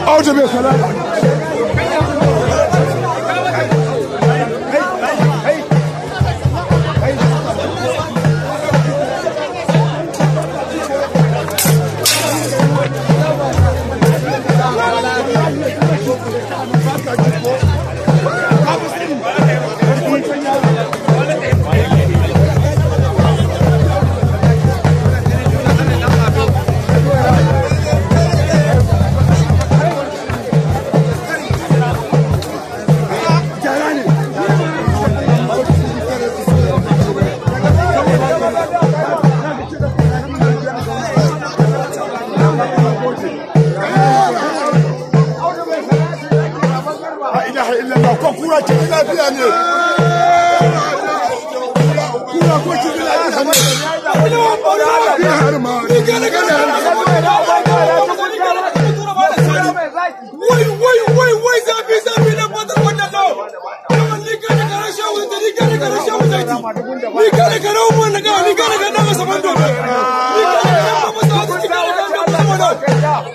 Audu bai salama. Ko kura ce lafiya ne. Kura ko ce lafiya ne. Wai wai wai wai zafi zafi na fatar wannan lawo. Ni ka da karan shawu da ni ka da karan shawu da ni ka da karan mu na ga ni ka da karan masa bando ni ka da karan masa wata ni ka da karan masa bando.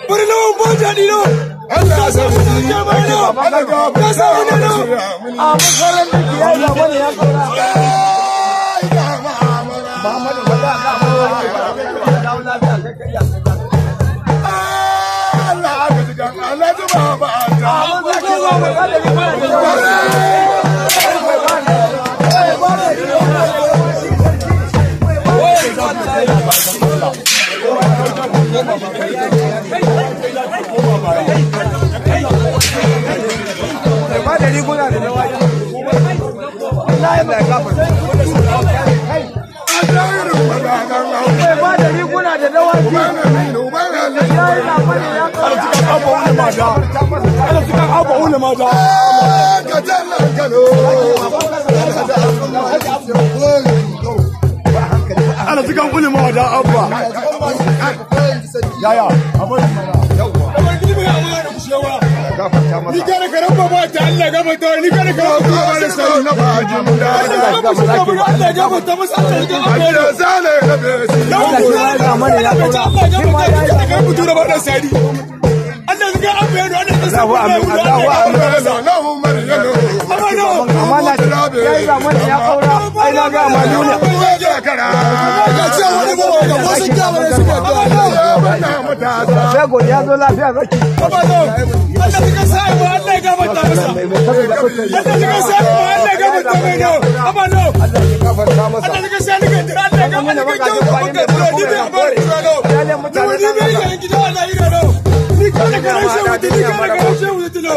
Bari lawan ba jadi lawan. Allah ya samu Ka samu ne lawan. A masarar da ke yayi zamani ya kaura. Muhammadu ba za a dawo lafiya kai kai ya. Allah aka ji kan Allah ji ba ba ta. Ba da riguna da dawaki. Wallahi mai gafarta. Ba da riguna da dawaki. Yayi zamani ya kaura. Ana cikin abu wani mata. Ka talla kano. Ana cikin wani mata abba. Yaya, abin Ni ka da karan ba ta Allah gafarta ni ka da karan ba da sai. na bajin da. Allah gafarta masa Allah ya gafarta. Da zale na besi. Yayi zamani ya kaura. Allah gafarta ni ka da karan mutura ba da sai. Allah ya ga abu yaro Allah ya Allahu amin Allahu amin. Na Umar yalo. Amana yayi zamani ya kaura. Ai na ga ma duniya. Ga ce wani ba ga wasu kyawara su ba. Sai godiya zo lafiya zaki. Allah ya sa ba Allah ya gafarta masa. Allah ya sa ba Allah ya gafarta mai no. Amma no. Allah ya gafarta masa. Allah ya sa ni ga Allah ya gafarta ka kyau ka ka ni bai ba no. Ni bai ga gida Allah ya no. Ni ka da karan shehu ni ka da karan shehu no.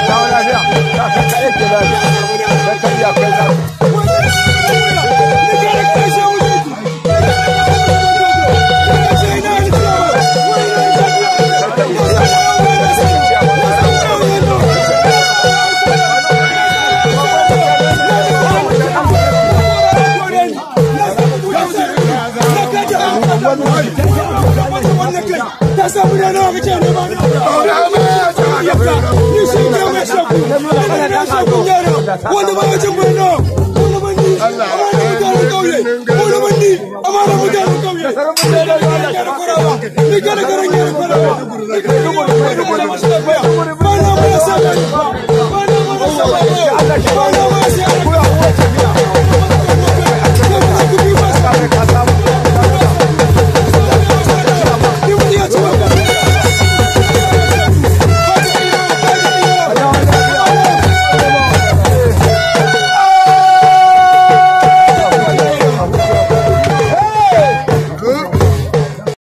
Dawo lafiya. Ka ka yake lafiya. Kai ka iya kai za. Ta samu da nawa kake nema ni shi ne mai shaku ni shaku yaro wanda ba ya cin bai nawa wanda ban ni amana mutanen kauye wanda ban ni amana mutanen kauye ni kana garan yaro kwarawa ni kana garan yaro kwarawa ba na mana sa ba na mana sa ba